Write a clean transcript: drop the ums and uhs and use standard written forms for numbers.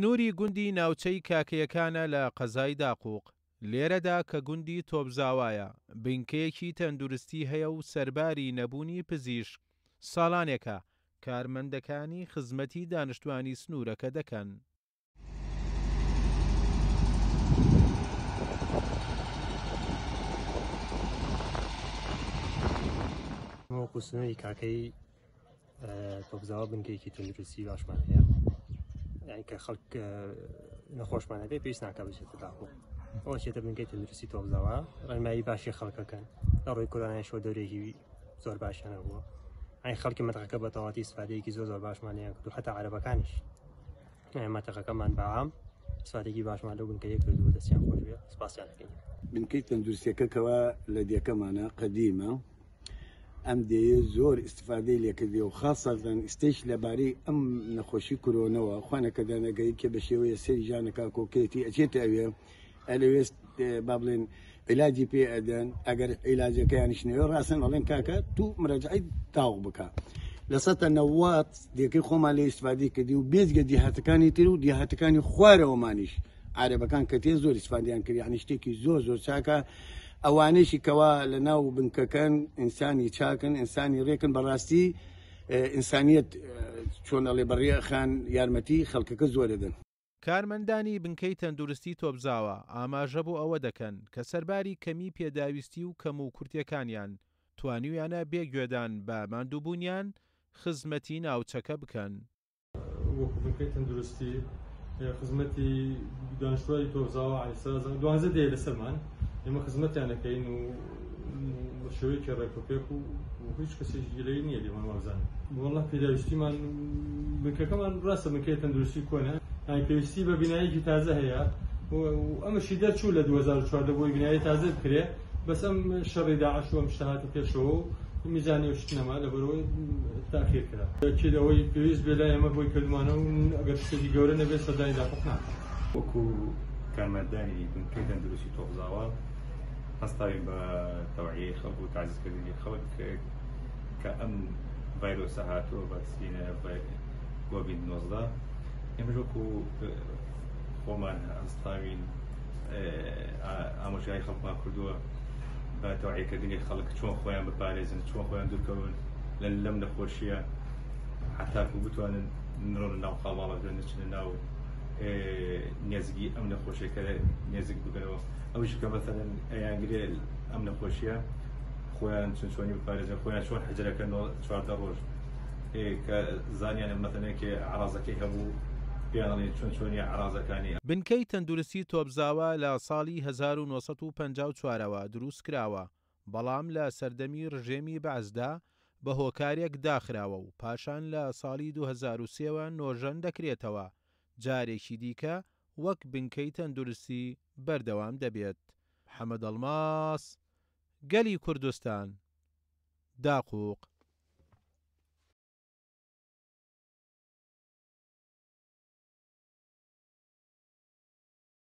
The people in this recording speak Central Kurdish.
سنووری گوندی ناوچەی کاکەیەکانە لە قەزای داقوق، لێرەدا کە گوندی تۆپزاوایە، بنکەیەکی تەندروستی هەیە و سەرباری نەبوونی پزیشک، ساڵانێکە کارمەندەکانی خزمەتی دانشتوانی سنوورەکە دەکەن. وەکو سنووری کاکەی تۆپزاوە بنکەیەکی تەندروستی باشمان هەیە یعنی کە خەڵک نەخۆشمان هەبێ پێویست ناکە بچێتە داخۆ ئەوە چێتە بنکەی تەندروستی تۆپزاوە ڕێنمایی باشی خەڵکەکەن لە ڕووی کۆرۆنایشەوە دەورێکی زۆر باشیان هەبووە ئەی خەڵکی مەتەقەکە بە تەواتی استفادەیەکی زۆر زۆر باشمان هەیە کردو حتا عەرەبەکانیش مەتەقەکەمان بە عام استفادەیەکی باشمان لەو بنکەیە کردووە دەستیان خۆش بێ سپاسیان دەکەین. بنکەی تەندروستیەکە کەوا لە دێکەمانە قەدیمە ئەم دێیە زۆر ئیستفادەی لێکردێ و خاسەتەن ئیستەیش لەبارەی ئەم نەخۆشی کورۆنەوە خوانەکەدانەگەی کە بە شێوەیە سەری ژانەکە کۆکێتی ئەچێتە ئەوێ ئەلەوێ با بڵێن عیلاجی پێ ئەدەن ئەگەر عیلاجەکەیانیش نەوێ ڕاستن ئەڵێن کاکە تو مراجعەی تاوق بکە لە سەتە نەوات دێکەی خۆمان لێ ئیستفادەی کردی و بێجگە دیهاتەکانی تر و دیهاتەکانی خوارەوەمانیش عارەبەکان کە تێ زۆر ئیسفادیان کرد یعنی شتێکی زۆر زۆر چاکە ئەوانەیشی کەوا لە ناو بنکەکەن ئینسانی چاکن ئینسانی ڕێکن بەڕاستی ئینسانیت چۆن ئەڵێ بەڕێ خان یارمەتی خەڵکەکە زۆر دەدەن. کارمەندانی بنکەی تەندروستی تۆپزاوە ئاماژە بۆ ئەوە دەکەن کە سەرباری کەمی پێداویستی و کەموکورتیەکانیان توانیویانە بێ گوێدان بە ماندووبوونیان خزمەتی ناوچەکە بکەن. وەکو بنکەی تەندروستی خزمەتی دانیشتوانی تۆپزاوە عەلی سەر دوانزە دێ لەسەرمان ئێمە خزمەتیان دەکەین و بە شێوەیەکی ڕێک و پێک و هیچ کەسێکی گلەیی نییە لێمان وابزانن وەڵا پێداویستیمان بنکەکەمان ڕاستە بنکەی تەندروستی کۆنە یانی پێویستی بە بینایەکی تازە هەیە و ئەمەشی دەرچوو لە 2014 بۆی بینایی تازە بکرێ بەس ئەم شەڕی داعش و ئەم شتە هاتە پێشەوە و میزانی و شت نەما لەبەرئەوەی تاخیر کرا. ئەکید ئەوەی پێویست بێ لای ئێمە بۆی کردمانە و ئەگەر شتێکی گەورە نەبێت سەردانی داقوق ناکەم. وەکو کارمەندانی بنکەی تەندروستی تۆپزاوا هەستاوین بە تەوعیەی خەڵک و تەعزیزکردنی خەڵک کە ئەم ڤایرۆسە هاتووە ڤاکسینە کۆڤید 19 ئێمەش وەکو خۆمان هەستاوین ئامۆژگاری خەڵکمان کردووە بە تەوعیەکردنی خەڵک چۆن خۆیان بپارێزن چۆن خۆیان دوورکەون لە لەم نەخۆشیە حتاکو بتوانن نرۆنە ناو قاڵاڵەکە نچنە ناو نێزگی ئەم نەخۆشیەکە نێزک بگەنەوە ئەوش کە مەسەلەن ئەیانگرێ ئەم نەخۆشیە خۆیان چون چۆنی بپارێزن خۆیان چۆن حجرەکە 14 ڕۆژ کە زانیانە مەسەلەن کێ عەرازەکەی هەبوو پێیان ئەڵێن چۆن چۆنیە عەرازەکانی. بنکەی تەندروستی تۆپزاوە لە ساڵی 1954 ەوە دروستکراوە، بەڵام لە سەردەمی ڕژێمی بەعسدا بە هۆکارێک داخراوە و پاشان لە ساڵی 2003 وە نۆژەن دەکرێتەوە، جارێکی دیکە وەک بنکەی تەندروستی بەردەوام دەبێت. حەمەدەڵماس، گەلی کوردستان، داقوق.